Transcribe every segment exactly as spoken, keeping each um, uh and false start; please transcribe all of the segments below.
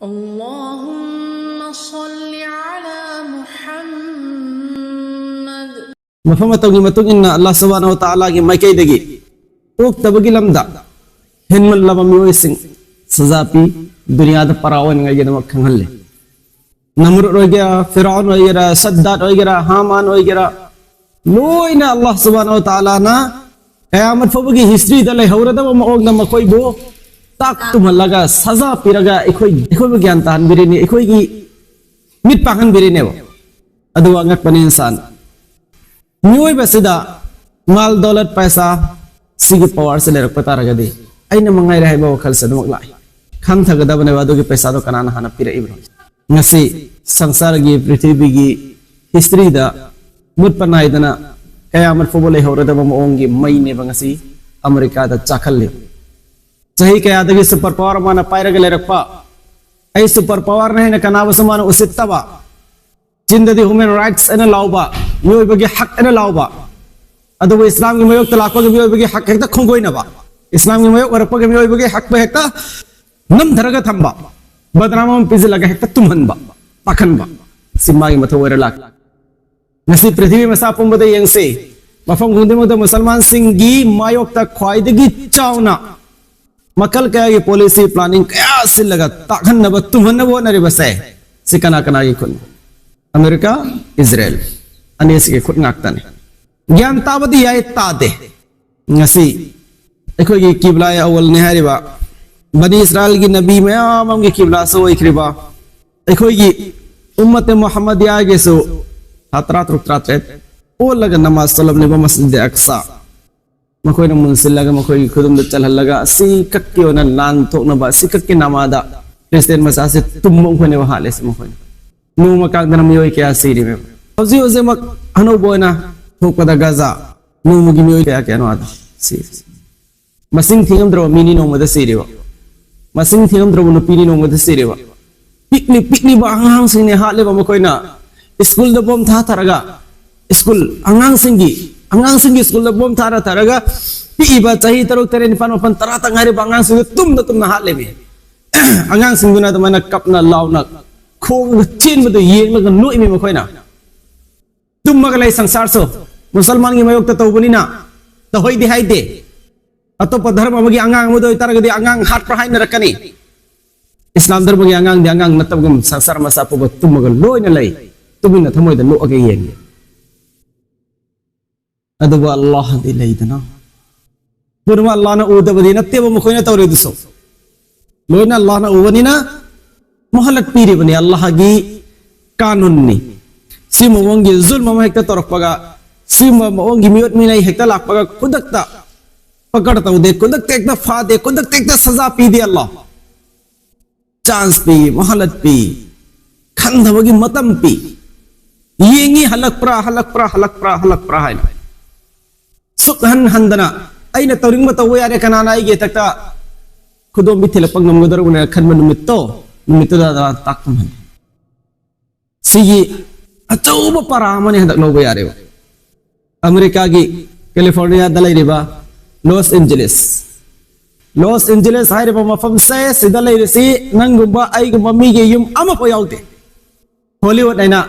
اللهم صل على محمد. ꯃꯐꯝ ꯃꯇꯝꯒꯤ ꯃꯇꯨꯡ ꯏꯟꯅ ꯑꯜꯂꯥꯍ ꯁꯨꯕꯍꯥꯅꯍꯨ ꯋ ꯇꯥꯂꯥꯒꯤ ꯃꯥꯏꯀꯩꯗꯒꯤ ꯑꯣꯛꯇꯕꯒꯤ ꯂꯝꯗ ꯍꯦꯟꯃꯜꯂꯕ ꯃꯤꯑꯣꯏꯁꯤꯡ ꯁꯖꯥ ꯄꯤ, ꯗꯨꯅꯤꯌꯥꯗ ꯄꯔꯥ ꯑꯣꯏꯅꯉꯥꯏꯒꯤꯗꯃꯛ ꯈꯪꯍꯜꯂꯤ꯫ ꯅꯝꯔꯨꯗ ꯑꯣꯏꯒꯦꯔꯥ, ꯐꯤꯔꯥꯎꯟ ꯑꯣꯏꯒꯦꯔꯥ, ꯁꯗꯥꯗ ꯑꯣꯏꯒꯦꯔꯥ, ꯍꯥꯃꯥꯟ ꯑꯣꯏꯒꯦꯔꯥ, ꯂꯣꯏꯅ ꯑꯜꯂꯥꯍ ꯁꯨꯕꯍꯥꯅꯍꯨ ꯋ ꯇꯥꯂꯥꯅ ꯀꯌꯥꯃꯠ ꯐꯥꯎꯕꯒꯤ ꯍꯤꯁꯇ꯭ꯔꯤꯗ ꯂꯩꯍꯧꯔꯗꯕ ꯃꯑꯣꯡꯗ ꯃꯈꯣꯏꯕꯨ ꯇꯥꯛ ꯇꯨꯝꯍꯜꯂꯒ ꯁꯖꯥ ꯄꯤꯔꯒ ꯑꯩꯈꯣꯏ ꯑꯩꯈꯣꯏꯕꯨ ꯒ꯭ꯌꯥꯟ ꯇꯥꯍꯟꯕꯤꯔꯤꯅꯤ, ꯑꯩꯈꯣꯏꯒꯤ ꯃꯤꯠ ꯄꯥꯡꯍꯟꯕꯤꯔꯤꯅꯦꯕ꯫ ꯑꯗꯨꯒ ꯑꯉꯛꯄꯅꯤ ꯏꯟꯁꯥꯟ, ꯃꯤꯑꯣꯏꯕꯁꯤꯗ ꯃꯥꯜ ꯗꯧꯂꯠ ꯄꯩꯁꯥ ꯁꯤꯒꯤ ꯄꯋꯥꯔꯁꯦ ꯂꯩꯔꯛꯄ ꯇꯥꯔꯒꯗꯤ ꯑꯩꯅ ꯃꯉꯥꯏꯔꯦ ꯍꯥꯏꯕ ꯋꯥꯈꯜꯁꯦ ꯑꯗꯨꯃꯛ ꯂꯥꯛꯏ꯫ ꯈꯟꯊꯒꯗꯕꯅꯦꯕ ꯑꯗꯨꯒꯤ ꯄꯩꯁꯥꯗꯣ ꯀꯅꯥꯅ ꯍꯥꯟꯅ ꯄꯤꯔꯛꯏꯕꯅꯣ꯫ ꯉꯁꯤ ꯁꯪꯁꯥꯔꯒꯤ ꯄ꯭ꯔꯤꯊꯤꯕꯤꯒꯤ ꯍꯤꯁꯇ꯭ꯔꯤꯗ ꯃꯨꯠꯄ ꯅꯥꯏꯗꯅ ꯀꯌꯥꯃꯠ ꯐꯥꯎꯕ ꯂꯩꯍꯧꯔꯗꯕ ꯃꯑꯣꯡꯒꯤ ꯃꯩꯅꯦꯕ ꯉꯁꯤ ꯑꯃꯦꯔꯤꯀꯥꯗ ꯆꯥꯛꯍꯜꯂꯤ꯫ ꯆꯍꯤ ꯀꯌꯥꯗꯒꯤ ꯁꯨꯄꯔ ꯄꯋꯥꯔ ꯑꯃꯅ ꯄꯥꯏꯔꯒ ꯂꯩꯔꯛꯄ, ꯑꯩ ꯁꯨꯄꯔ ꯄꯋꯥꯔꯅ ꯍꯦꯟꯅ ꯀꯅꯥꯕꯨꯁꯨ ꯃꯥꯅ ꯎꯁꯤꯠꯇꯕ, ꯆꯤꯟꯗꯗꯤ ꯍ꯭ꯌꯨꯃꯦꯟ ꯔꯥꯏꯠꯁ ꯑꯅ ꯂꯥꯎꯕ, ꯃꯤꯑꯣꯏꯕꯒꯤ ꯍꯛ ꯑꯅ ꯂꯥꯎꯕ, ꯑꯗꯨꯕꯨ ꯏꯁꯂꯥꯝꯒꯤ ꯃꯥꯌꯣꯛꯇ ꯂꯥꯛꯄꯒ ꯃꯤꯑꯣꯏꯕꯒꯤ ꯍꯛ ꯍꯦꯛꯇ ꯈꯣꯡꯒꯣꯏꯅꯕ, ꯏꯁꯂꯥꯝꯒꯤ ꯃꯥꯌꯣꯛ ꯑꯣꯏꯔꯛꯄꯒ ꯃꯤꯑꯣꯏꯕꯒꯤ ꯍꯛꯄꯨ ꯍꯦꯛꯇ ꯅꯝꯊꯔꯒ ꯊꯝꯕ, ꯕꯗꯅꯥꯝ ꯑꯃ ꯄꯤꯁꯤꯜꯂꯒ ꯍꯦꯛꯇ ꯇꯨꯝꯍꯟꯕ, ꯄꯥꯈꯟꯕ, ꯁꯤ ꯃꯥꯒꯤ ꯃꯊꯧ ꯑꯣꯏꯔ ꯂꯥꯛꯂꯤ꯫ ꯉꯁꯤ ꯄ꯭ꯔꯤꯊꯤꯕꯤ ꯃꯁꯥ ꯄꯨꯝꯕꯗ ꯌꯦꯡꯁꯤ, ꯃꯐꯝ ꯈꯨꯗꯤꯡꯃꯛꯇ ꯃꯨꯁꯜꯃꯥꯟꯁꯤꯡꯒꯤ ꯃꯥꯌꯣꯛꯇ ꯈ꯭ꯋꯥꯏꯗꯒꯤ ꯆꯥꯎꯅ ꯃꯈꯜ ꯀꯌꯥꯒꯤ ꯄꯣꯂꯤꯁꯤ ꯄ꯭ꯂꯥꯅꯤꯡ ꯀꯌꯥ ꯁꯤꯜꯂꯒ ꯇꯥꯛꯍꯟꯅꯕ, ꯇꯨꯝꯍꯟꯅꯕ ꯍꯣꯠꯅꯔꯤꯕꯁꯦ, ꯁꯤ ꯀꯅꯥ ꯀꯅꯥꯒꯤ ꯈꯨꯠꯅꯣ? ꯑꯃꯦꯔꯤꯀꯥ, ꯏꯖꯔꯦꯜ, ꯑꯅꯤꯁꯤꯒꯤ ꯈꯨꯠ ꯉꯥꯛꯇꯅꯤ꯫ ꯒ꯭ꯌꯥꯟ ꯇꯥꯕꯗꯤ ꯌꯥꯏ, ꯇꯥꯗꯦ꯫ ꯉꯁꯤ ꯑꯩꯈꯣꯏꯒꯤ ꯀꯤꯕ꯭ꯂꯥ ꯑꯋꯜꯅꯤ ꯍꯥꯏꯔꯤꯕ, ꯕꯅꯤ ꯏꯁꯔꯥꯏꯜꯒꯤ ꯅꯕꯤ ꯃꯌꯥꯝ ꯑꯃꯒꯤ ꯀꯤꯕ꯭ꯂꯥꯁꯨ ꯑꯣꯏꯈ꯭ꯔꯤꯕ, ꯑꯩꯈꯣꯏꯒꯤ ꯎꯝꯃꯠꯇ ꯃꯨꯍꯝꯃꯗꯤꯌꯥꯒꯤꯁꯨ ꯊꯥ ꯇꯔꯥ ꯇꯔꯨꯛ ꯇꯔꯥ ꯇꯔꯦꯠ ꯑꯣꯜꯂꯒ ꯅꯃꯥꯖ ꯇꯧꯂꯝꯂꯤꯕ ꯃꯁꯖꯤꯗ ꯑꯛꯁꯥ ꯃꯈꯣꯏꯅ ꯃꯨꯟꯁꯤꯜꯂꯒ ꯃꯈꯣꯏꯒꯤ ꯈꯨꯗꯨꯝꯗ ꯆꯜꯍꯜꯂꯒ ꯑꯁꯤ ꯈꯛꯀꯤ ꯑꯣꯏꯅ ꯂꯥꯟ ꯊꯣꯛꯅꯕ, ꯑꯁꯤ ꯈꯛꯀꯤ ꯅꯃꯥꯗ ꯈ꯭ꯔꯤꯁꯇꯤꯌꯥꯟ ꯃꯆꯥꯁꯦ ꯇꯨꯝꯕ ꯃꯈꯣꯏꯅꯦꯕ ꯍꯥꯠꯂꯤꯁꯦ꯫ ꯃꯈꯣꯏꯅ ꯅꯣꯡꯃ ꯀꯥꯡꯗꯅ ꯃꯤꯑꯣꯏ ꯀꯌꯥ ꯁꯤꯔꯤꯕ? ꯍꯧꯖꯤꯛ ꯍꯧꯖꯤꯛꯃꯛ ꯑꯅꯧꯕ ꯑꯣꯏꯅ ꯊꯣꯛꯄꯗ ꯒꯥꯖꯥ ꯅꯣꯡꯃꯒꯤ ꯃꯤꯑꯣꯏ ꯀꯌꯥ ꯀꯌꯥꯅꯣ ꯑꯗ ꯁꯤ ꯃꯁꯤꯡ ꯊꯤꯉꯝꯗ꯭ꯔꯕ ꯃꯤꯅꯤ ꯅꯣꯡꯃꯗ ꯁꯤꯔꯤꯕ, ꯃꯁꯤꯡ ꯊꯤꯉꯝꯗ꯭ꯔꯕ ꯅꯨꯄꯤꯅꯤ ꯅꯣꯡꯃꯗ ꯁꯤꯔꯤꯕ꯫ ꯄꯤꯛꯂꯤ ꯄꯤꯛꯂꯤꯕ ꯑꯉꯥꯡꯁꯤꯡꯅꯦ ꯍꯥꯠꯂꯤꯕ꯫ ꯃꯈꯣꯏꯅ ꯁ꯭ꯀꯨꯜꯗ ꯕꯣꯝ ꯊꯥꯊꯔꯒ, ꯁ꯭ꯀꯨꯜ ꯑꯉꯥꯡꯁꯤꯡꯒꯤ, ꯑꯉꯥꯡꯁꯤꯡꯒꯤ ꯁ꯭ꯀꯨꯜꯗ ꯕꯣꯝ ꯊꯥꯔ ꯊꯥꯔꯒ ꯄꯤꯛꯏꯕ ꯆꯍꯤ ꯇꯔꯨꯛ ꯇꯔꯦꯠ ꯅꯤꯄꯥꯜ ꯃꯥꯄꯜ ꯇꯔꯥ ꯇ ꯉꯥꯏꯔꯤꯕ ꯑꯉꯥꯡꯁꯤꯡꯗꯨ ꯇꯨꯝꯅ ꯇꯨꯝꯅ ꯍꯥꯠꯂꯤꯃꯤ꯫ ꯑꯉꯥꯡꯁꯤꯡꯗꯨꯅ ꯑꯗꯨꯃꯥꯏꯅ ꯀꯞꯅ ꯂꯥꯎꯅ ꯈꯣꯡꯒ ꯆꯦꯟꯕꯗꯨ ꯌꯦꯡꯂꯒ ꯅꯣꯛꯏꯃꯤ ꯃꯈꯣꯏꯅ꯫ ꯇꯨꯝꯃꯒ ꯂꯩ ꯁꯪꯁꯥꯔꯁꯨ꯫ ꯃꯨꯁꯜꯃꯥꯟꯒꯤ ꯃꯥꯌꯣꯛꯇ ꯇꯧꯕꯅꯤꯅ, ꯇꯧꯍꯩꯗꯦ ꯍꯥꯏꯗꯦ꯫ ꯑꯇꯣꯞꯄ ꯙꯔꯃ ꯑꯃꯒꯤ ꯑꯉꯥꯡ ꯑꯃꯗ ꯑꯣꯏꯇꯥꯔꯒꯗꯤ ꯑꯉꯥꯡ ꯍꯥꯠꯄ꯭ꯔꯥ ꯍꯥꯏꯅꯔꯛꯀꯅꯤ꯫ ꯏꯁꯂꯥꯝ ꯙꯔꯃꯒꯤ ꯑꯉꯥꯡꯗꯤ ꯑꯉꯥꯡ ꯅꯠꯇꯕꯒꯨꯝ ꯁꯪꯁꯥꯔ ꯃꯆꯥ ꯄꯨꯝꯕ ꯇꯨꯝꯃꯒ ꯂꯣꯏꯅ ꯂꯩ꯫ ꯇꯨꯃꯤꯟꯅ ꯊꯃꯣꯏꯗ ꯅꯣꯛꯑꯒ ꯌꯦꯡꯉꯤ꯫ ꯑꯗꯨꯕꯨ ꯑꯜꯂꯥꯍꯗꯤ ꯂꯩꯗꯅ, ꯄꯨꯝꯅꯃꯛ ꯑꯜꯂꯥꯍꯅ ꯎꯗꯕꯗꯤ ꯅꯠꯇꯦꯕ ꯃꯈꯣꯏꯅ ꯇꯧꯔꯤꯗꯨꯁꯨ꯫ ꯂꯣꯏꯅ ꯑꯜꯂꯥꯍꯅ ꯎꯕꯅꯤꯅ ꯃꯣꯍꯂꯠ ꯄꯤꯔꯤꯕꯅꯤ, ꯑꯜꯂꯥꯍꯒꯤ ꯀꯥꯅꯨꯟꯅꯤ꯫ ꯁꯤ ꯃꯑꯣꯡꯒꯤ ꯖꯨꯜꯝ ꯑꯃ ꯍꯦꯛꯇ ꯇꯧꯔꯛꯄꯒ, ꯁꯤꯒꯨꯝꯕ ꯃꯑꯣꯡꯒꯤ ꯃꯤꯑꯣꯠ ꯃꯤꯅꯩ ꯍꯦꯛꯇ ꯂꯥꯛꯄꯒ ꯈꯨꯗꯛꯇ ꯄꯀꯔ ꯇꯧꯗꯦ, ꯈꯨꯗꯛꯇ ꯍꯦꯛꯇ ꯐꯥꯗꯦ, ꯈꯨꯗꯛꯇ ꯍꯦꯛꯇ ꯁꯖꯥ ꯄꯤꯗꯦ ꯑꯜꯂꯥꯍ꯫ ꯆꯥꯟꯁ ꯄꯤ, ꯃꯣꯍꯂꯠ ꯄꯤ, ꯈꯟꯊꯕꯒꯤ ꯃꯇꯝ ꯄꯤ꯫ ꯌꯦꯡꯉꯤ, ꯍꯜꯂꯛꯄ꯭ꯔꯥ, ꯍꯜꯂꯛꯄ꯭ꯔꯥ, ꯍꯜꯂꯛꯄ꯭ꯔꯥ, ꯍꯜꯂꯛꯄ꯭ꯔꯥ ꯍꯥꯏꯅ꯫ ꯁꯨꯛ ꯍꯟ ꯍꯟꯗꯅ ꯑꯩꯅ ꯇꯧꯅꯤꯡꯕ ꯇꯧꯕ ꯌꯥꯔꯦ, ꯀꯅꯥꯅ ꯑꯩꯒꯤ ꯏꯊꯛꯇ ꯈꯨꯗꯣꯝꯕꯤ ꯊꯤꯜꯂꯛꯄ ꯉꯝꯒꯗꯧꯔꯕꯅꯦ ꯈꯟꯕ ꯅꯨꯃꯤꯠꯇꯣ, ꯅꯨꯃꯤꯠꯇꯨꯗ ꯇꯥꯛꯄ ꯉꯝꯃꯤ꯫ ꯁꯤꯒꯤ ꯑꯆꯧꯕ ꯄꯔꯥ ꯑꯃꯅꯤ ꯍꯟꯗꯛ ꯂꯧꯕ ꯌꯥꯔꯦꯕ꯫ ꯑꯃꯦꯔꯤꯀꯥꯒꯤ ꯀꯦꯂꯤꯐꯣꯔꯅꯤꯌꯥꯗ ꯂꯩꯔꯤꯕ ꯂꯣꯁ ꯑꯦꯟꯖꯦꯂꯤꯁ, ꯂꯣꯁ ꯑꯦꯟꯖꯦꯂꯤꯁ ꯍꯥꯏꯔꯤꯕ ꯃꯐꯝꯁꯦ, ꯁꯤꯗ ꯂꯩꯔꯤꯁꯤ ꯅꯪꯒꯨꯝꯕ ꯑꯩꯒꯨꯝꯕ ꯃꯤꯒꯤ ꯌꯨꯝ ꯑꯃꯐꯥꯎ ꯌꯥꯎꯗꯦ꯫ ꯍꯣꯂꯤꯋꯨꯗ ꯍꯥꯏꯅ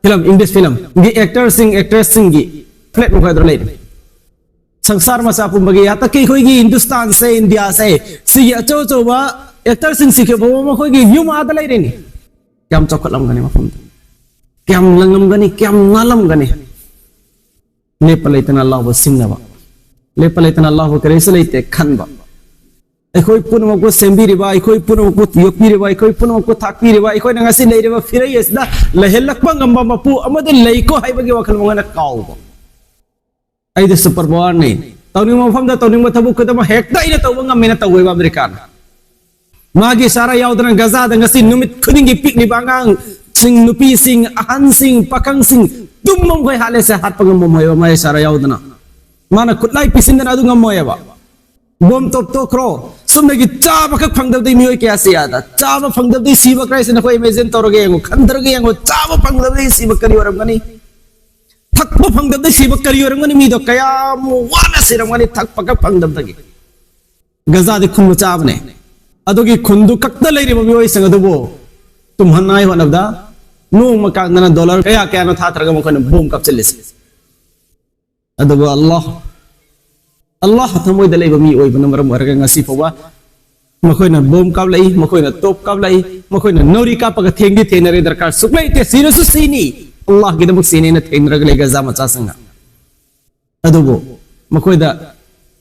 ꯐꯤꯂꯝ, ꯏꯪꯂꯤꯁ ꯐꯤꯂꯝꯒꯤ ꯑꯦꯛꯇꯔꯁꯤꯡ, ꯑꯦꯛꯇ꯭ꯔꯦꯁꯁꯤꯡꯒꯤ ꯐ꯭ꯂꯦꯠ ꯃꯈꯣꯏꯗ ꯂꯩꯔꯦ꯫ ꯁꯪꯁꯥꯔ ꯃꯆꯥ ꯄꯨꯝꯕꯒꯤ ꯍꯟꯗꯛꯀꯤ ꯑꯩꯈꯣꯏꯒꯤ ꯍꯤꯟꯗꯨꯁꯇꯥꯟꯁꯦ, ꯏꯟꯗꯤꯌꯥꯁꯦ, ꯁꯤꯒꯤ ꯑꯆꯧ ꯑꯆꯧꯕ ꯑꯦꯛꯇꯔꯁꯤꯡꯁꯤ ꯐꯥꯎꯕ ꯃꯈꯣꯏꯒꯤ ꯌꯨꯝ ꯑꯥꯗ ꯂꯩꯔꯦꯅꯤ꯫ ꯀꯌꯥꯝ ꯆꯥꯎꯈꯠꯂꯝꯒꯅꯤ ꯃꯐꯝꯗ, ꯀꯌꯥꯝ ꯂꯪꯉꯝꯒꯅꯤ, ꯀꯌꯥꯝ ꯅꯥꯜꯂꯝꯒꯅꯤ꯫ ꯂꯦꯞꯄ ꯂꯩꯇꯅ ꯑꯜꯂꯥꯍꯕꯨ ꯁꯤꯡꯅꯕ, ꯂꯦꯞꯄ ꯂꯩꯇꯅ ꯑꯜꯂꯥꯍꯕꯨ ꯀꯔꯤꯁꯨ ꯂꯩꯇꯦ ꯈꯟꯕ꯫ ꯑꯩꯈꯣꯏ ꯄꯨꯝꯅꯃꯛꯄꯨ ꯁꯦꯝꯕꯤꯔꯤꯕ, ꯑꯩꯈꯣꯏ ꯄꯨꯝꯅꯃꯛꯄꯨ ꯌꯣꯛꯄꯤꯔꯤꯕ, ꯑꯩꯈꯣꯏ ꯄꯨꯝꯅꯃꯛꯄꯨ ꯊꯥꯛꯄꯤꯔꯤꯕ, ꯑꯩꯈꯣꯏꯅ ꯉꯁꯤ ꯂꯩꯔꯤꯕ ꯐꯤꯔꯩ ꯑꯁꯤꯗ ꯂꯩꯍꯜꯂꯛꯄ ꯉꯝꯕ ꯃꯄꯨ ꯑꯃꯗꯤ ꯂꯩꯀꯣ ꯍꯥꯏꯕꯒꯤ ꯋꯥꯈꯜ ꯃꯉꯣꯟꯗ ꯀꯥꯎꯕ꯫ ꯑꯩꯗꯤ ꯁꯨꯄꯔ ꯄꯋꯥꯔꯅꯤ, ꯇꯧꯅꯤꯡꯕ ꯃꯐꯝꯗ ꯇꯧꯅꯤꯡꯕ ꯊꯕꯛ ꯈꯨꯗꯤꯡꯃꯛ ꯍꯦꯛꯇ ꯑꯩꯅ ꯇꯧꯕ ꯉꯝꯃꯦꯅ ꯇꯧꯋꯦꯕ ꯑꯃꯦꯔꯤꯀꯥꯅ꯫ ꯃꯥꯒꯤ ꯏꯁꯥꯔꯥ ꯌꯥꯎꯗꯅ ꯒꯖꯥꯗ ꯉꯁꯤ ꯅꯨꯃꯤꯠ ꯈꯨꯗꯤꯡꯒꯤ ꯄꯤꯛꯂꯤꯕ ꯑꯉꯥꯡꯁꯤꯡ, ꯅꯨꯄꯤꯁꯤꯡ, ꯑꯍꯟꯁꯤꯡ, ꯄꯥꯈꯪꯁꯤꯡ ꯇꯨꯝꯕ ꯃꯈꯣꯏ ꯍꯥꯠꯂꯦꯁꯦ, ꯍꯥꯠꯄ ꯉꯝꯃꯝꯃꯣꯏꯕ ꯃꯥꯒꯤ ꯏꯁꯥꯔꯥ ꯌꯥꯎꯗꯅ꯫ ꯃꯥꯅ ꯈꯨꯠꯂꯥꯏ ꯄꯤꯁꯤꯟꯗꯅ ꯑꯗꯨ ꯉꯝꯃꯣꯏꯕ꯫ ꯕꯣꯝ ꯇꯣꯞ ꯇꯣꯛꯈ꯭ꯔꯣ, ꯁꯨꯝꯗꯒꯤ ꯆꯥꯕꯈꯛ ꯐꯪꯗꯕꯗꯩ ꯃꯤꯑꯣꯏ ꯀꯌꯥ ꯁꯤ ꯑꯥꯗ꯫ ꯆꯥꯕ ꯐꯪꯗꯕꯗꯩ ꯁꯤꯕ ꯀꯔꯥꯏꯁꯦ ꯅꯈꯣꯏ ꯏꯃꯦꯖꯤꯟ ꯇꯧꯔꯒ ꯌꯦꯡꯉꯣ, ꯈꯟꯊꯔꯒ ꯌꯦꯡꯉꯣ, ꯆꯥꯕ ꯐꯪꯗꯕꯗꯩ ꯁꯤꯕ ꯀꯔꯤ ꯑꯣꯏꯔꯝꯒꯅꯤ? ꯊꯛꯄ ꯐꯪꯗꯕꯗꯩ ꯁꯤꯕ ꯀꯔꯤ ꯑꯣꯏꯔꯝꯒꯅꯤ? ꯃꯤꯗꯣ ꯀꯌꯥꯝ ꯋꯥꯅ ꯁꯤꯔꯝꯒꯅꯤ ꯊꯛꯄꯈꯛ ꯐꯪꯗꯕꯗꯒꯤ꯫ ꯒꯖꯥꯗꯤ ꯈꯨꯟ ꯃꯆꯥ ꯑꯃꯅꯦ꯫ ꯑꯗꯨꯒꯤ ꯈꯨꯟꯗꯨ ꯈꯛꯇ ꯂꯩꯔꯤꯕ ꯃꯤꯑꯣꯏꯁꯤꯡ ꯑꯗꯨꯕꯨ ꯇꯨꯝꯍꯟꯅꯉꯥꯏ ꯍꯣꯠꯅꯕꯗ ꯅꯣꯡꯃ ꯀꯥꯡꯗꯅ ꯗꯣꯂꯔ ꯀꯌꯥ ꯀꯌꯥꯅꯣ ꯊꯥꯊꯔꯒ ꯃꯈꯣꯏꯅ ꯕꯣꯝ ꯀꯥꯞꯆꯤꯜꯂꯤꯁꯦ꯫ ꯑꯗꯨꯕꯨ ꯑꯜꯂꯥꯍ, ꯑꯜꯂꯥꯍ ꯊꯃꯣꯏꯗ ꯂꯩꯕ ꯃꯤ ꯑꯣꯏꯕꯅ ꯃꯔꯝ ꯑꯣꯏꯔꯒ ꯉꯁꯤ ꯐꯥꯎꯕ ꯃꯈꯣꯏꯅ ꯕꯣꯝ ꯀꯥꯞꯂꯛꯏ, ꯃꯈꯣꯏꯅ ꯇꯣꯞ ꯀꯥꯞꯂꯛꯏ, ꯃꯈꯣꯏꯅ ꯅꯧꯔꯤ ꯀꯥꯞꯄꯒ ꯊꯦꯡꯗꯤ ꯊꯦꯡꯅꯔꯦ, ꯗꯔꯀꯥꯔ ꯁꯨꯛꯂꯩ ꯂꯩꯇꯦ, ꯁꯤꯔꯁꯨ ꯁꯤꯅꯤ, ꯑꯜꯂꯥꯍꯒꯤꯗꯃꯛ ꯁꯤꯅꯦꯅ ꯊꯦꯡꯅꯔꯒ ꯂꯩ ꯒꯖꯥ ꯃꯆꯥꯁꯤꯡꯅ꯫ ꯑꯗꯨꯕꯨ ꯃꯈꯣꯏꯗ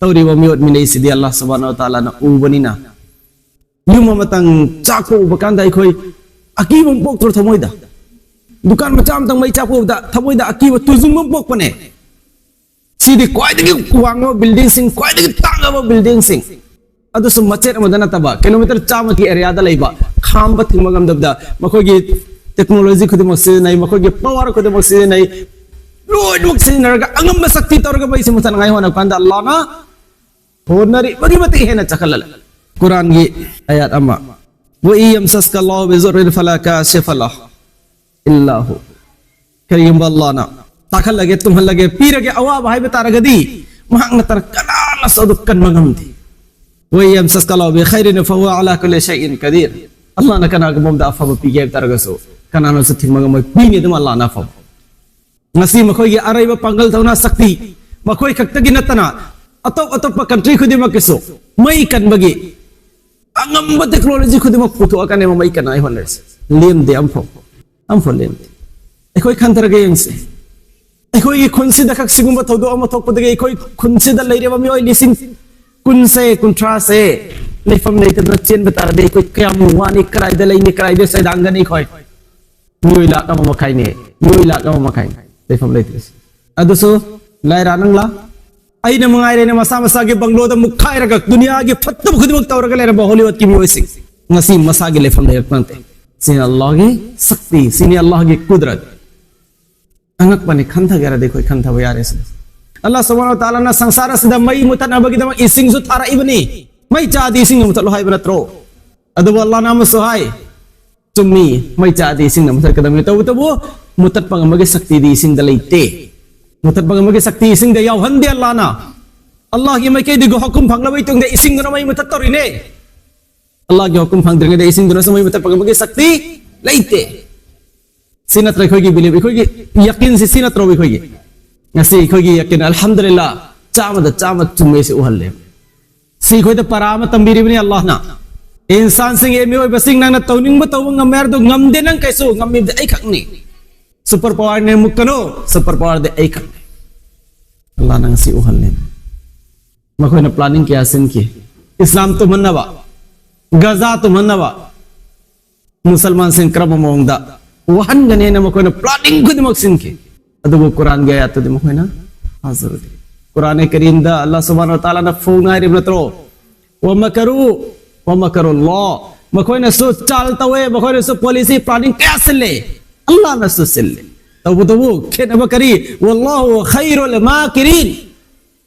ꯇꯧꯔꯤꯕ ꯃꯤꯑꯣꯠ ꯃꯤꯅꯩꯁꯤꯗꯤ ꯑꯜꯂꯥꯍ ꯁꯨꯕꯍꯥꯅꯍꯨ ꯋ ꯇꯥꯂꯥꯅ ꯎꯕꯅꯤꯅ ꯌꯨꯝ ꯑꯃꯇꯪ ꯆꯥꯛꯄ ꯎꯕ ꯀꯥꯟꯗ ꯑꯩꯈꯣꯏ ꯑꯀꯤꯕ ꯑꯃ ꯄꯣꯛꯇ꯭ꯔꯣ ꯊꯃꯣꯏꯗ? ꯗꯨꯀꯥꯟ ꯃꯆꯥ ꯑꯃꯇꯪ ꯃꯩ ꯆꯥꯛꯄ ꯎꯕꯗ ꯊꯃꯣꯏꯗ ꯑꯀꯤꯕ ꯇꯨꯖꯨꯡꯕ ꯑꯃ ꯄꯣꯛꯄꯅꯦ꯫ ꯁꯤꯗꯤ ꯈ꯭ꯋꯥꯏꯗꯒꯤ ꯋꯥꯡꯕ ꯕꯤꯜꯗꯤꯡꯁꯤꯡ, ꯈ꯭ꯋꯥꯏꯗꯒꯤ ꯇꯥꯡꯉꯕ ꯕꯤꯜꯗꯤꯡꯁꯤꯡ, ꯑꯗꯨꯁꯨ ꯃꯆꯦꯠ ꯑꯃꯗ ꯅꯠꯇꯕ, ꯀꯤꯂꯣꯃꯤꯇꯔ ꯆꯥꯝꯃꯒꯤ ꯑꯦꯔꯤꯌꯥꯗ ꯂꯩꯕ, ꯈꯥꯝꯕ ꯊꯤꯡꯕ ꯉꯝꯗꯕꯗ ꯃꯈꯣꯏꯒꯤ ꯇꯦꯛꯅꯣꯂꯣꯖꯤ ꯈꯨꯗꯤꯡꯃꯛ ꯁꯤꯖꯤꯟꯅꯩ, ꯃꯈꯣꯏꯒꯤ ꯄꯋꯥꯔ ꯈꯨꯗꯤꯡꯃꯛ ꯁꯤꯖꯤꯟꯅꯩ, ꯂꯣꯏꯅꯃꯛ ꯁꯤꯖꯤꯟꯅꯔꯒ ꯑꯉꯝꯕ ꯁꯛꯇꯤ ꯇꯧꯔꯒ ꯃꯩꯁꯤ ꯃꯨꯊꯠꯅꯉꯥꯏ ꯍꯣꯠꯅꯕ ꯀꯥꯟꯗ ꯑꯜꯂꯥꯍꯅ ꯍꯣꯠꯅꯔꯤꯕꯒꯤ ꯃꯇꯤꯛ ꯍꯦꯟꯅ ꯆꯈꯠꯍꯜꯂꯦ꯫ ꯀꯨꯔꯥꯟꯒꯤ ꯑꯌꯥꯠ ꯑꯃ, "وإن يمسسك الله بضر فلا كاشف له إلا هو." ꯀꯔꯤꯒꯨꯝꯕ ꯑꯜꯂꯥꯍꯅ ꯇꯥꯈꯠꯂꯒꯦ, ꯇꯨꯝꯍꯜꯂꯒꯦ, ꯄꯤꯔꯒꯦ ꯑꯋꯥꯕ ꯍꯥꯏꯕ ꯇꯥꯔꯒꯗꯤ, ꯃꯍꯥꯛ ꯅꯠꯇꯅ ꯀꯅꯥꯅꯁꯨ ꯑꯗꯨ ꯀꯟꯕ ꯉꯝꯗꯦ꯫ "وإن يمسسك الله بخير فهو على كل شيء قدير." ꯑꯜꯂꯥꯍꯅ ꯀꯅꯥꯒꯨꯝꯕ ꯑꯃꯗ ꯑꯐꯕ ꯄꯤꯒꯦ ꯍꯥꯏꯕ ꯇꯥꯔꯒꯁꯨ, ꯀꯅꯥꯅꯁꯨ ꯊꯤꯡꯕ ꯉꯝꯃꯣꯏ, ꯄꯤꯅꯤ ꯑꯗꯨꯝ ꯑꯜꯂꯥꯍꯅ ꯑꯐꯕ꯫ ꯉꯁꯤ ꯃꯈꯣꯏꯒꯤ ꯑꯔꯩꯕ ꯄꯥꯡꯒꯜ ꯊꯧꯅꯥ ꯁꯛꯇꯤ, ꯃꯈꯣꯏ ꯈꯛꯇꯒꯤ ꯅꯠꯇꯅ ꯑꯇꯣꯞ ꯑꯇꯣꯞꯄ ꯀꯟꯇ꯭ꯔꯤ ꯈꯨꯗꯤꯡꯃꯛꯀꯤꯁꯨ ꯃꯩ ꯀꯟꯕꯒꯤ ꯑꯉꯝꯕ ꯇꯦꯛꯅꯣꯂꯣꯖꯤ ꯈꯨꯗꯤꯡꯃꯛ ꯄꯨꯊꯣꯛꯑꯀꯅꯦꯕ ꯃꯩ ꯀꯟꯅꯉꯥꯏ ꯍꯣꯠꯅꯔꯤꯁꯦ꯫ ꯂꯦꯝꯗꯦ ꯑꯝꯐꯥꯎ, ꯑꯝꯐꯥꯎ ꯂꯦꯝꯗꯦ꯫ ꯑꯩꯈꯣꯏ ꯈꯟꯊꯔꯒ ꯌꯦꯡꯁꯦ, ꯑꯩꯈꯣꯏꯒꯤ ꯈꯨꯟꯁꯤꯗ ꯈꯛ ꯁꯤꯒꯨꯝꯕ ꯊꯧꯗꯣꯛ ꯑꯃ ꯊꯣꯛꯄꯗꯒꯤ ꯑꯩꯈꯣꯏ ꯈꯨꯟꯁꯤꯗ ꯂꯩꯔꯤꯕ ꯃꯤꯑꯣꯏ ꯂꯤꯁꯤꯡ ꯀꯨꯟꯁꯦ, ꯀꯨꯟꯊ꯭ꯔꯥꯁꯦ ꯂꯩꯐꯝ ꯂꯩꯇꯗꯅ ꯆꯦꯟꯕ ꯇꯥꯔꯗꯤ ꯑꯩꯈꯣꯏ ꯀꯌꯥꯝ ꯋꯥꯅꯤ, ꯀꯗꯥꯏꯗ ꯂꯩꯅꯤ, ꯀꯗꯥꯏꯗ ꯁꯩꯗꯥꯡꯒꯅꯤ? ꯑꯩꯈꯣꯏ ꯃꯤꯑꯣꯏ ꯂꯥꯛ ꯑꯃ ꯃꯈꯥꯏꯅꯦ, ꯃꯤꯑꯣꯏ ꯂꯥꯛ ꯑꯃ ꯃꯈꯥꯏ ꯂꯩꯐꯝ ꯂꯩꯇ꯭ꯔꯤꯁꯦ꯫ ꯑꯗꯨꯁꯨ ꯂꯥꯏꯔꯥ ꯅꯪꯂꯥ, ꯑꯩꯅ ꯃꯉꯥꯏꯔꯦꯅꯦ ꯃꯁꯥ ꯃꯁꯥꯒꯤ ꯕꯪꯒ꯭ꯂꯣꯗ ꯃꯨꯛꯈꯥꯏꯔꯒ ꯗꯨꯅꯤꯌꯥꯒꯤ ꯐꯠꯇꯕ ꯈꯨꯗꯤꯡꯃꯛ ꯇꯧꯔꯒ ꯂꯩꯔꯝꯕ ꯍꯣꯂꯤꯋꯨꯗꯀꯤ ꯃꯤꯑꯣꯏꯁꯤꯡ ꯉꯁꯤ ꯃꯁꯥꯒꯤ ꯂꯩꯐꯝ ꯂꯩꯔꯛꯄ ꯅꯠꯇꯦ꯫ ꯁꯤꯅꯤ ꯑꯜꯂꯥꯍꯒꯤ ꯁꯛꯇꯤ, ꯁꯤꯅꯤ ꯑꯜꯂꯥꯍꯒꯤ ꯀꯨꯗꯔꯠ꯫ ꯑꯉꯛꯄꯅꯤ, ꯈꯟꯊꯒꯦꯔꯗꯤ ꯑꯩꯈꯣꯏ ꯈꯟꯊꯕ ꯌꯥꯔꯦ ꯁꯤꯅꯤ꯫ ꯑꯜꯂꯥꯍ ꯁꯨꯕꯍꯥꯅꯍꯨ ꯋ ꯇꯥꯂꯥꯅ ꯁꯪꯁꯥꯔ ꯑꯁꯤꯗ ꯃꯩ ꯃꯨꯊꯠꯅꯕꯒꯤꯗꯃꯛ ꯏꯁꯤꯡꯁꯨ ꯊꯥꯔꯛꯏꯕꯅꯤ꯫ ꯃꯩ ꯆꯥꯛꯑꯗꯤ ꯏꯁꯤꯡ ꯃꯨꯊꯠꯂꯣ ꯍꯥꯏꯕ ꯅꯠꯇ꯭ꯔꯣ? ꯑꯗꯨꯕꯨ ꯑꯜꯂꯥꯍꯅ ꯑꯃꯁꯨ ꯍꯥꯏ, ꯆꯨꯝꯃꯤ, ꯃꯩ ꯆꯥꯛꯑꯗꯤ ꯏꯁꯤꯡꯅ ꯃꯨꯊꯠꯀꯗꯕꯅꯤ, ꯇꯧꯕꯇꯕꯨ ꯃꯨꯊꯠꯄ ꯉꯝꯕꯒꯤ ꯁꯛꯇꯤꯗꯤ ꯏꯁꯤꯡꯗ ꯂꯩꯇꯦ꯫ ꯃꯨꯊꯠꯄ ꯉꯝꯕꯒꯤ ꯁꯛꯇꯤ ꯏꯁꯤꯡꯗ ꯌꯥꯎꯍꯟꯗꯦ ꯑꯜꯂꯥꯍꯅ꯫ ꯑꯜꯂꯥꯍꯒꯤ ꯃꯥꯏꯀꯩꯗꯒꯤ ꯍꯨꯀꯨꯝ ꯐꯪꯂꯕ ꯃꯇꯨꯡꯗ ꯏꯁꯤꯡꯗꯨꯅ ꯃꯩ ꯃꯨꯊꯠꯇꯧꯔꯤꯅꯦ꯫ ꯑꯜꯂꯥꯍꯒꯤ ꯍꯨꯀꯨꯝ ꯐꯪꯗ꯭ꯔꯤꯉꯩꯗ ꯏꯁꯤꯡꯗꯨꯅꯁꯨ ꯃꯩ ꯃꯨꯊꯠꯄ ꯉꯝꯕꯒꯤ ꯁꯛꯇꯤ ꯂꯩꯇꯦ꯫ ꯁꯤ ꯅꯠꯇ꯭ꯔ ꯑꯩꯈꯣꯏꯒꯤ ꯕꯤꯂꯤꯐ, ꯑꯩꯈꯣꯏꯒꯤ ꯌꯥꯀꯤꯟꯁꯤ ꯁꯤ ꯅꯠꯇ꯭ꯔꯣ ꯑꯩꯈꯣꯏꯒꯤ? ꯉꯁꯤ ꯑꯩꯈꯣꯏꯒꯤ ꯌꯥꯀꯤꯟ, ꯑꯜꯍꯝꯗꯨꯂꯤꯜꯂꯥꯍ, ꯆꯥꯝꯃꯗ ꯆꯥꯝꯃ ꯆꯨꯝꯃꯦ ꯁꯤ ꯎꯍꯜꯂꯦ꯫ ꯁꯤ ꯑꯩꯈꯣꯏꯗ ꯄꯔꯥ ꯑꯃ ꯇꯝꯕꯤꯔꯤꯕꯅꯤ ꯑꯜꯂꯥꯍꯅ꯫ ꯏꯟꯁꯥꯟꯁꯤꯡ, ꯑꯦ ꯃꯤꯑꯣꯏꯕꯁꯤꯡ, ꯅꯪꯅ ꯇꯧꯅꯤꯡꯕ ꯇꯧꯕ ꯉꯝꯃꯦ ꯍꯥꯏꯔꯗꯨ ꯉꯝꯗꯦ, ꯅꯪ ꯀꯩꯁꯨ ꯉꯝꯃꯤꯕꯗꯤ ꯑꯩ ꯈꯛꯅꯤ꯫ ꯁꯨꯄꯔ ꯄꯋꯥꯔꯅꯦ ꯃꯨꯛꯀꯅꯨ, ꯁꯨꯄꯔ ꯄꯋꯥꯔꯗꯤ ꯑꯩ ꯈꯛꯅꯤ꯫ ꯑꯜꯂꯥꯍꯅ ꯉꯁꯤ ꯎꯍꯜꯂꯦ꯫ ꯃꯈꯣꯏꯅ ꯄ꯭ꯂꯥꯅꯤꯡ ꯀꯌꯥ ꯁꯤꯟꯈꯤ, ꯏꯁꯂꯥꯝ ꯇꯨꯝꯍꯟꯅꯕ, ꯒꯖꯥ ꯇꯨꯝꯍꯟꯅꯕ, ꯃꯨꯁꯜꯃꯥꯟꯁꯤꯡ ꯀꯔꯝꯕ ꯃꯑꯣꯡꯗ ꯋꯥꯍꯟꯒꯅꯤ ꯍꯥꯏꯅ ꯃꯈꯣꯏꯅ ꯄ꯭ꯂꯥꯅꯤꯡ ꯈꯨꯗꯤꯡꯃꯛ ꯁꯤꯟꯈꯤ꯫ ꯑꯗꯨꯕꯨ ꯀꯨꯔꯥꯟꯒꯤ ꯑꯥꯌꯥꯠꯇꯨꯗꯤ ꯃꯈꯣꯏꯅ ꯊꯥꯖꯔꯨꯗꯦ꯫ ꯀꯨꯔꯥꯟ ꯀꯔꯤꯝꯗ ꯑꯜꯂꯥꯍ ꯁꯨꯕꯍꯥꯅꯍꯨ ꯋ ꯇꯥꯂꯥꯅ ꯐꯣꯡꯅ ꯍꯥꯏꯔꯤꯕ ꯅꯠꯇ꯭ꯔꯣ? "ꯋꯃꯀꯔꯨ ꯋꯃꯀꯔꯨꯜꯂꯥꯍ", ꯃꯈꯣꯏꯅꯁꯨ ꯆꯥꯜ ꯇꯧꯋꯦ, ꯃꯈꯣꯏꯅꯁꯨ ꯄꯣꯂꯤꯁꯤ ꯄ꯭ꯂꯥꯅꯤꯡ ꯀꯌꯥ ꯁꯤꯜꯂꯦ, ꯑꯜꯂꯥꯍꯅꯁꯨ ꯁꯤꯜꯂꯦ꯫ ꯇꯧꯕꯇꯕꯨ ꯈꯦꯠꯅꯕ ꯀꯔꯤ? "ꯋꯜꯂꯥꯍꯨ ꯈꯩꯔꯨꯜ ꯃꯥꯀꯤꯔꯤꯟ",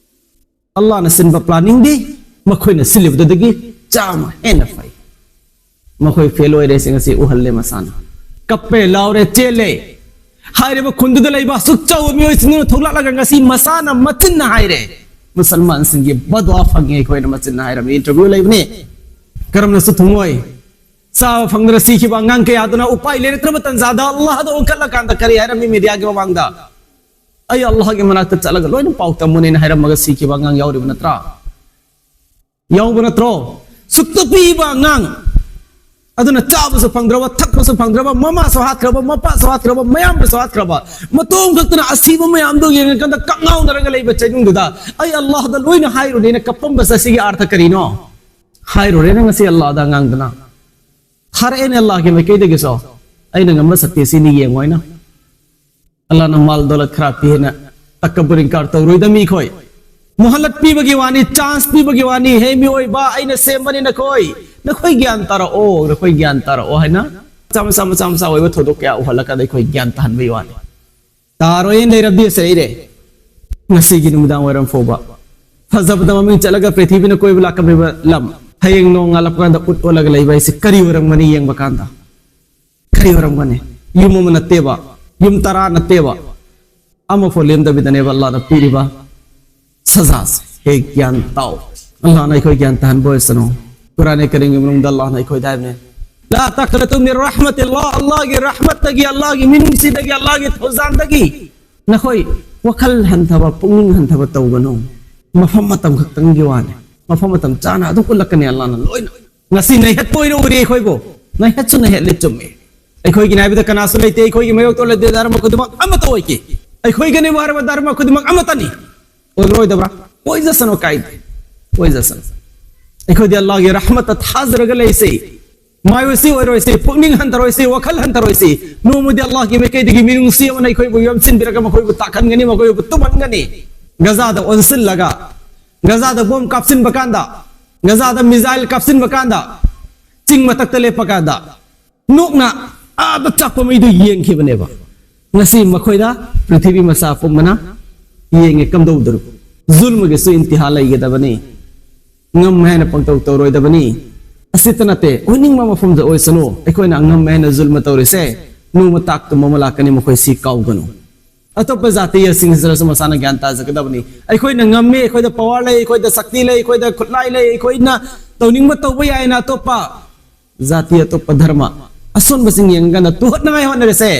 ꯑꯜꯂꯥꯍꯅ ꯁꯤꯟꯕ ꯄ꯭ꯂꯥꯅꯤꯡꯗꯤ ꯃꯈꯣꯏꯅ ꯁꯤꯜꯂꯤꯕꯗꯨꯗꯒꯤ ꯆꯥꯝꯃ ꯍꯦꯟꯅ ꯐꯩ꯫ ꯃꯈꯣꯏ ꯐꯦꯜ ꯑꯣꯏꯔꯦ, ꯁꯤ ꯉꯁꯤ ꯎꯍꯜꯂꯦ ꯃꯁꯥꯅ꯫ ꯀꯞꯄꯦ, ꯂꯥꯎꯔꯦ, ꯆꯦꯜꯂꯦ꯫ ꯍꯥꯏꯔꯤꯕ ꯈꯨꯟꯗꯨꯗ ꯂꯩꯕ ꯑꯁꯨꯛ ꯆꯥꯎꯕ ꯃꯤꯑꯣꯏꯁꯤꯡꯗꯨꯅ ꯊꯣꯛꯂꯛꯂꯒ ꯉꯁꯤ ꯃꯁꯥꯅ ꯃꯆꯤꯟꯅ ꯍꯥꯏꯔꯦ, "ꯃꯨꯁꯜꯃꯥꯟꯁꯤꯡꯒꯤ ꯕꯗꯋꯥ ꯐꯪꯉꯦ ꯑꯩꯈꯣꯏꯅ", ꯃꯆꯤꯟꯅ ꯍꯥꯏꯔꯝꯃꯤ꯫ ꯏꯟꯇꯔꯚ꯭ꯌꯨ ꯂꯩꯕꯅꯤ꯫ ꯀꯔꯝꯅꯁꯨ ꯊꯨꯡꯉꯣꯏ꯫ ꯆꯥꯕ ꯐꯪꯗꯅ ꯁꯤꯈꯤꯕ ꯑꯉꯥꯡ ꯀꯌꯥꯗꯨꯅ ꯎꯄꯥꯏ ꯂꯩꯔꯛꯇ꯭ꯔꯕ ꯇꯟꯖꯥꯗ ꯑꯜꯂꯥꯍꯗ ꯑꯣꯟꯈꯠꯂꯀꯥꯟꯗ ꯀꯔꯤ ꯍꯥꯏꯔꯝꯃꯤ ꯃꯤꯗꯤꯌꯥꯒꯤ ꯃꯃꯥꯡꯗ? "ꯑꯩ ꯑꯜꯂꯥꯍꯒꯤ ꯃꯅꯥꯛꯇ ꯆꯠꯂꯒ ꯂꯣꯏꯅ ꯄꯥꯎ ꯇꯝꯃꯨꯅꯦꯅ" ꯍꯥꯏꯔꯝꯃꯒ ꯁꯤꯈꯤꯕ ꯑꯉꯥꯡ ꯌꯥꯎꯔꯤꯕ ꯅꯠꯇ꯭ꯔꯥ? ꯌꯥꯎꯕ ꯅꯠꯇ꯭ꯔꯣ? ꯁꯨꯛꯇ ꯄꯤꯕ ꯑꯉꯥꯡ ꯑꯗꯨꯅ ꯆꯥꯕꯁꯨ ꯐꯪꯗ꯭ꯔꯕ, ꯊꯛꯄꯁꯨ ꯐꯪꯗ꯭ꯔꯕ, ꯃꯃꯥꯁꯨ ꯍꯥꯠꯈ꯭ꯔꯕ, ꯃꯄꯥꯁꯨ ꯍꯥꯠꯈ꯭ꯔꯕ, ꯃꯌꯥꯝꯕꯁꯨ ꯍꯥꯠꯈ꯭ꯔꯕ, ꯃꯇꯣꯝ ꯈꯛꯇꯅ ꯑꯁꯤꯕ ꯃꯌꯥꯝꯗꯨ ꯌꯦꯡꯉꯀꯥꯟꯗ ꯀꯛꯉꯥꯎꯅꯔꯒ ꯂꯩꯕ ꯆꯩꯅꯨꯡꯗꯨꯗ ꯑꯩ ꯑꯜꯂꯥꯍꯗ ꯂꯣꯏꯅ ꯍꯥꯏꯔꯨꯅꯦꯅ ꯀꯞꯄꯝꯕꯁꯦ ꯁꯤꯒꯤ ꯑꯥꯔꯊ ꯀꯔꯤꯅꯣ? ꯍꯥꯏꯔꯨꯔꯦꯅꯦ ꯉꯁꯤ ꯑꯜꯂꯥꯍꯗ ꯑꯉꯥꯡꯗꯨꯅ꯫ ꯊꯥꯔꯛꯑꯦꯅꯦ ꯑꯜꯂꯥꯍꯒꯤ ꯃꯥꯏꯀꯩꯗꯒꯤꯁꯨ꯫ ꯑꯩꯅ ꯉꯝꯕ ꯁꯛꯇꯤ ꯁꯤꯅꯤ ꯌꯦꯡꯉꯣ ꯍꯥꯏꯅ꯫ ꯑꯜꯂꯥꯍꯅ ꯃꯥꯜ ꯗꯧꯂꯠ ꯈꯔ ꯄꯤ ꯍꯥꯏꯅ ꯇꯀꯕꯨꯔ ꯏꯟꯀꯥꯔ ꯇꯧꯔꯣꯏꯗ ꯃꯤꯈꯣꯏ꯫ ꯃꯣꯍꯂꯠ ꯄꯤꯕꯒꯤ ꯋꯥꯅꯤ, ꯆꯥꯟꯁ ꯄꯤꯕꯒꯤ ꯋꯥꯅꯤ꯫ "ꯍꯦ ꯃꯤꯑꯣꯏꯕ, ꯑꯩꯅ ꯁꯦꯝꯕꯅꯤ ꯅꯈꯣꯏ꯫ ꯅꯈꯣꯏ ꯒ꯭ꯌꯥꯟ ꯇꯥꯔꯛꯑꯣ, ꯅꯈꯣꯏ ꯒ꯭ꯌꯥꯟ ꯇꯥꯔꯛꯑꯣ" ꯍꯥꯏꯅ ꯃꯆꯥ ꯃꯆꯥ ꯃꯆꯥ ꯃꯆꯥ ꯑꯣꯏꯕ ꯊꯧꯗꯣꯛ ꯀꯌꯥ ꯎꯍꯜꯂꯀꯥꯟꯗ ꯑꯩꯈꯣꯏ ꯒ꯭ꯌꯥꯟ ꯇꯥꯍꯟꯕꯒꯤ ꯋꯥꯅꯤ꯫ ꯇꯥꯔꯣꯏꯅ ꯂꯩꯔꯕꯗꯤ ꯆꯩꯔꯦ꯫ ꯉꯁꯤꯒꯤ ꯅꯨꯃꯤꯗꯥꯡ ꯋꯥꯏꯔꯝ ꯐꯥꯎꯕ ꯐꯖꯕꯗ ꯃꯃꯤꯡ ꯆꯠꯂꯒ ꯄ꯭ꯔꯤꯊꯤꯕꯤꯅ ꯀꯣꯏꯕ ꯂꯥꯛꯀꯗꯧꯔꯤꯕ ꯂꯝ, ꯍꯌꯦꯡ ꯅꯣꯡꯉꯥꯜꯂꯛꯄ ꯀꯥꯟꯗ ꯎꯠ ꯑꯣꯜꯂꯒ ꯂꯩꯕ ꯍꯥꯏꯁꯦ ꯀꯔꯤ ꯑꯣꯏꯔꯝꯒꯅꯤ ꯌꯦꯡꯕ ꯀꯥꯟꯗ? ꯀꯔꯤ ꯑꯣꯏꯔꯝꯒꯅꯤ? ꯌꯨꯝ ꯑꯃ ꯅꯠꯇꯦꯕ, ꯌꯨꯝ ꯇꯔꯥ ꯅꯠꯇꯦꯕ, ꯑꯃꯐꯥꯎ ꯂꯦꯝꯗꯕꯤꯗꯅꯦꯕ ꯑꯜꯂꯥꯍꯅ ꯄꯤꯔꯤꯕ ꯁꯖꯥꯁꯦ꯫ ꯍꯦ ꯒ꯭ꯌꯥꯟ ꯇꯥꯎ꯫ ꯑꯜꯂꯥꯍꯅ ꯑꯩꯈꯣꯏ ꯒ꯭ꯌꯥꯟ ꯇꯥꯍꯟꯕ ꯑꯣꯏꯁꯅꯨ꯫ ꯀꯨꯔꯥꯟ ꯀꯔꯤꯝꯒꯤ ꯃꯅꯨꯡꯗ ꯑꯜꯂꯥꯍꯅ ꯑꯩꯈꯣꯏꯗ ꯍꯥꯏꯕꯅꯦ, "ꯂꯥ ꯇꯛꯅꯇꯨ ꯃꯤꯟ ꯔꯍꯃꯇꯤꯜꯂꯥꯍ", ꯑꯜꯂꯥꯍꯒꯤ ꯔꯍꯃꯠꯇꯒꯤ, ꯑꯜꯂꯥꯍꯒꯤ ꯃꯤꯅꯨꯡꯁꯤꯗꯒꯤ, ꯑꯜꯂꯥꯍꯒꯤ ꯊꯧꯖꯥꯜꯗꯒꯤ ꯅꯈꯣꯏ ꯋꯥꯈꯜ ꯍꯟꯊꯕ, ꯄꯨꯛꯅꯤꯡ ꯍꯟꯊꯕ ꯇꯧꯒꯅꯨ꯫ ꯃꯐꯝ ꯃꯇꯝ ꯈꯛꯇꯪꯒꯤ ꯋꯥꯅꯤ꯫ ꯃꯐꯝ ꯃꯇꯝ ꯆꯥꯅ ꯑꯗꯨꯝ ꯎꯠꯂꯛꯀꯅꯤ ꯑꯜꯂꯥꯍꯅ ꯂꯣꯏꯅ꯫ ꯉꯁꯤ ꯅꯩꯍꯠꯄ ꯑꯣꯏꯅ ꯎꯔꯤ ꯑꯩꯈꯣꯏꯕꯨ꯫ ꯅꯩꯍꯠꯁꯨ ꯅꯩꯍꯠꯂꯦ, ꯆꯨꯝꯃꯤ꯫ ꯑꯩꯈꯣꯏꯒꯤꯅꯤ ꯍꯥꯏꯕꯗ ꯀꯅꯥꯁꯨ ꯂꯩꯇꯦ, ꯑꯩꯈꯣꯏꯒꯤ ꯃꯥꯌꯣꯛꯇ ꯂꯩꯇꯦ, ꯙꯔꯃ ꯈꯨꯗꯤꯡꯃꯛ ꯑꯃꯠꯇ ꯑꯣꯏꯈꯤ꯫ ꯑꯩꯈꯣꯏꯒꯤꯅꯦꯕꯨ ꯍꯥꯏꯔꯕ ꯙꯔꯃ ꯈꯨꯗꯤꯡꯃꯛ ꯑꯃꯠꯇꯅꯤ꯫ ꯑꯣꯏꯔꯣꯏꯗꯕ꯭ꯔꯥ? ꯑꯣꯏꯖꯁꯅꯨ, ꯀꯥꯏꯗꯦ, ꯑꯣꯏꯖꯁꯅꯨ꯫ ꯑꯩꯈꯣꯏꯗꯤ ꯑꯜꯂꯥꯍꯒꯤ ꯔꯍꯃꯠꯇ ꯊꯥꯖꯔꯒ ꯂꯩꯁꯤ꯫ ꯃꯥꯏ ꯑꯣꯏꯁꯤ ꯑꯣꯏꯔꯣꯏꯁꯤ, ꯄꯨꯛꯅꯤꯡ ꯍꯟꯊꯔꯣꯏꯁꯤ, ꯋꯥꯈꯜ ꯍꯟꯊꯔꯣꯏꯁꯤ꯫ ꯅꯣꯡꯃꯗꯤ ꯑꯜꯂꯥꯍꯒꯤ ꯃꯥꯏꯀꯩꯗꯒꯤ ꯃꯤꯅꯨꯡꯁꯤ ꯑꯃꯅ ꯑꯩꯈꯣꯏꯕꯨ ꯌꯣꯝꯁꯤꯟꯕꯤꯔꯒ ꯃꯈꯣꯏꯕꯨ ꯇꯥꯛꯍꯟꯒꯅꯤ, ꯃꯈꯣꯏꯕꯨ ꯇꯨꯝꯍꯟꯒꯅꯤ꯫ ꯒꯖꯥꯗ ꯑꯣꯟꯁꯤꯜꯂꯒ, ꯒꯖꯥꯗ ꯕꯣꯝ ꯀꯥꯞꯁꯤꯟꯕ ꯀꯥꯟꯗ, ꯒꯖꯥꯗ ꯃꯤꯖꯥꯏꯜ ꯀꯥꯞꯁꯤꯟꯕ ꯀꯥꯟꯗ, ꯆꯤꯡ ꯃꯊꯛꯇ ꯂꯦꯞꯄ ꯀꯥꯟꯗ, ꯅꯣꯛꯅ ꯑꯥꯗ ꯆꯥꯛꯄ ꯃꯩꯗꯨ ꯌꯦꯡꯈꯤꯕꯅꯦꯕ꯫ ꯉꯁꯤ ꯃꯈꯣꯏꯗ ꯄ꯭ꯔꯤꯊꯤꯕꯤ ꯃꯆꯥ ꯄꯨꯝꯕꯅ ꯌꯦꯡꯉꯦ, ꯀꯝꯗꯧꯗꯣꯔꯤꯕ? ꯖꯨꯜꯃꯒꯤꯁꯨ ꯏꯟꯇꯤꯍꯥ ꯂꯩꯒꯗꯕꯅꯤ꯫ ꯉꯝꯃꯦ ꯍꯥꯏꯅ ꯄꯪꯇꯧ ꯇꯧꯔꯣꯏꯗꯕꯅꯤ꯫ ꯑꯁꯤꯇ ꯅꯠꯇꯦ, ꯑꯣꯏꯅꯤꯡꯕ ꯃꯐꯝꯗ ꯑꯣꯏꯁꯅꯨ, ꯑꯩꯈꯣꯏꯅ ꯉꯝꯃꯦ ꯍꯥꯏꯅ ꯖꯨꯜꯃ ꯇꯧꯔꯤꯁꯦ, ꯅꯣꯡꯃ ꯇꯥꯛꯇꯨꯝꯕ ꯑꯃ ꯂꯥꯛꯀꯅꯤ, ꯃꯈꯣꯏ ꯁꯤ ꯀꯥꯎꯒꯅꯨ꯫ ꯑꯇꯣꯞꯄ ꯖꯥꯇꯤꯁꯤꯡꯁꯤꯗꯁꯨ ꯃꯁꯥꯅ ꯒ꯭ꯌꯥꯟ ꯇꯥꯖꯒꯗꯕꯅꯤ꯫ ꯑꯩꯈꯣꯏꯅ ꯉꯝꯃꯤ, ꯑꯩꯈꯣꯏꯗ ꯄꯋꯥꯔ ꯂꯩ, ꯑꯩꯈꯣꯏꯗ ꯁꯛꯇꯤ ꯂꯩ, ꯑꯩꯈꯣꯏꯗ ꯈꯨꯠꯂꯥꯏ ꯂꯩ, ꯑꯩꯈꯣꯏꯅ ꯇꯧꯅꯤꯡꯕ ꯇꯧꯕ ꯌꯥꯏꯅ ꯑꯇꯣꯞꯄ ꯖꯥꯇꯤ, ꯑꯇꯣꯞꯄ ꯙꯔꯃ ꯑꯁꯣꯟꯕꯁꯤꯡ ꯌꯦꯡꯉꯒꯅ ꯇꯨꯍꯠꯅꯉꯥꯏ ꯍꯣꯠꯅꯔꯁꯦ꯫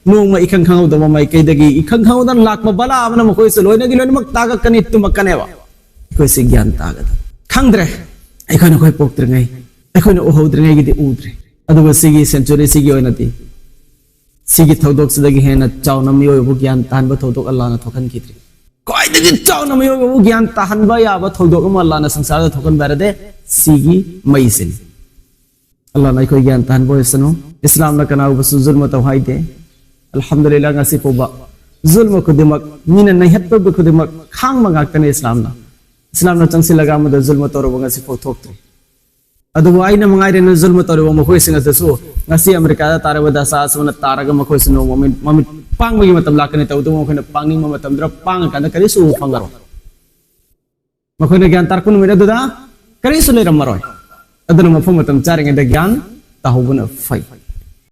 ꯅꯣꯡꯃ ꯏꯈꯪ ꯈꯪꯍꯧꯗꯕ ꯃꯥꯏꯀꯩꯗꯒꯤ ꯏꯈꯪ ꯈꯪꯍꯧꯗꯅ ꯂꯥꯛꯄ ꯕꯂꯥ ꯑꯃꯅ ꯃꯈꯣꯏꯁꯨ ꯂꯣꯏꯅꯒꯤ ꯂꯣꯏꯅꯃꯛ ꯇꯥꯒꯛꯀꯅꯤ, ꯇꯨꯝꯃꯛꯀꯅꯦꯕ꯫ ꯑꯩꯈꯣꯏꯁꯤ ꯒ꯭ꯌꯥꯟ ꯇꯥꯒꯗꯕ꯫ ꯈꯪꯗ꯭ꯔꯦ, ꯑꯩꯈꯣꯏꯅ ꯑꯩꯈꯣꯏ ꯄꯣꯛꯇ꯭ꯔꯤꯉꯩ, ꯑꯩꯈꯣꯏꯅ ꯎꯍꯧꯗ꯭ꯔꯤꯉꯩꯒꯤꯗꯤ ꯎꯗ꯭ꯔꯦ꯫ ꯑꯗꯨꯒ ꯁꯤꯒꯤ ꯁꯦꯟꯆꯨꯔꯤꯁꯤꯒꯤ ꯑꯣꯏꯅꯗꯤ ꯁꯤꯒꯤ ꯊꯧꯗꯣꯛꯁꯤꯗꯒꯤ ꯍꯦꯟꯅ ꯆꯥꯎꯅ ꯃꯤꯑꯣꯏꯕꯕꯨ ꯒ꯭ꯌꯥꯟ ꯇꯥꯍꯟꯕ ꯊꯧꯗꯣꯛ ꯑꯜꯂꯥꯍꯅ ꯊꯣꯛꯍꯟꯈꯤꯗ꯭ꯔꯤ꯫ ꯈ꯭ꯋꯥꯏꯗꯒꯤ ꯆꯥꯎꯅ ꯃꯤꯑꯣꯏꯕꯕꯨ ꯒ꯭ꯌꯥꯟ ꯇꯥꯍꯟꯕ ꯌꯥꯕ ꯊꯧꯗꯣꯛ ꯑꯃ ꯑꯜꯂꯥꯍꯅ ꯁꯪꯁꯥꯔꯗ ꯊꯣꯛꯍꯟꯕ ꯍꯥꯏꯔꯗꯤ ꯁꯤꯒꯤ ꯃꯩꯁꯤꯅꯤ꯫ ꯑꯜꯂꯥꯍꯅ ꯑꯩꯈꯣꯏ ꯒ꯭ꯌꯥꯟ ꯇꯥꯍꯟꯕ ꯑꯣꯏꯁꯅꯨ꯫ ꯏꯁꯂꯥꯝꯅ ꯀꯅꯥꯒꯨꯝꯕꯁꯨ ꯖꯨꯜꯃ ꯇꯧ ꯍꯥꯏꯗꯦ꯫ ꯑꯜꯍꯝꯗꯨꯂꯤꯜꯂꯥꯍ, ꯉꯁꯤ ꯐꯥꯎꯕ ꯖꯨꯜꯃ ꯈꯨꯗꯤꯡꯃꯛ, ꯃꯤꯅ ꯅꯩꯍꯠꯄ ꯈꯨꯗꯤꯡꯃꯛ ꯈꯥꯡꯕ ꯉꯥꯛꯇꯅꯤ ꯏꯁꯂꯥꯝꯅ꯫ ꯏꯁꯂꯥꯝꯅ ꯆꯪꯁꯤꯜꯂꯒ ꯑꯃꯗ ꯖꯨꯜꯃ ꯇꯧꯔꯨꯕ ꯉꯁꯤ ꯐꯥꯎ ꯊꯣꯛꯇ꯭ꯔꯤ꯫ ꯑꯗꯨꯕꯨ ꯑꯩꯅ ꯃꯉꯥꯏꯔꯦꯅ ꯖꯨꯜꯃ ꯇꯧꯔꯤꯕ ꯃꯈꯣꯏꯁꯤꯡ ꯑꯗꯨꯁꯨ ꯉꯁꯤ ꯑꯃꯦꯔꯤꯀꯥꯗ ꯇꯥꯔꯤꯕ ꯗꯁꯥ ꯑꯁꯨꯝꯅ ꯇꯥꯔꯒ ꯃꯈꯣꯏꯁꯨ ꯅꯣꯡꯃ ꯃꯃꯤꯠ, ꯃꯃꯤꯠ ꯄꯥꯡꯕꯒꯤ ꯃꯇꯝ ꯂꯥꯛꯀꯅꯤ꯫ ꯇꯧꯕꯇꯕꯨ ꯃꯈꯣꯏꯅ ꯄꯥꯡꯅꯤꯡꯕ ꯃꯇꯝꯗ ꯄꯥꯡꯉꯀꯥꯟꯗ ꯀꯔꯤꯁꯨ ꯎꯕ ꯐꯪꯉꯔꯣꯏ꯫ ꯃꯈꯣꯏꯅ ꯒ꯭ꯌꯥꯟ ꯇꯥꯔꯛꯄ ꯅꯨꯃꯤꯠ ꯑꯗꯨꯗ ꯀꯔꯤꯁꯨ ꯂꯩꯔꯝꯃꯔꯣꯏ꯫ ꯑꯗꯨꯅ ꯃꯐꯝ ꯃꯇꯝ ꯆꯥꯔꯤꯉꯩꯗ ꯒ꯭ꯌꯥꯟ ꯇꯥꯍꯧꯕꯅ ꯐꯩ꯫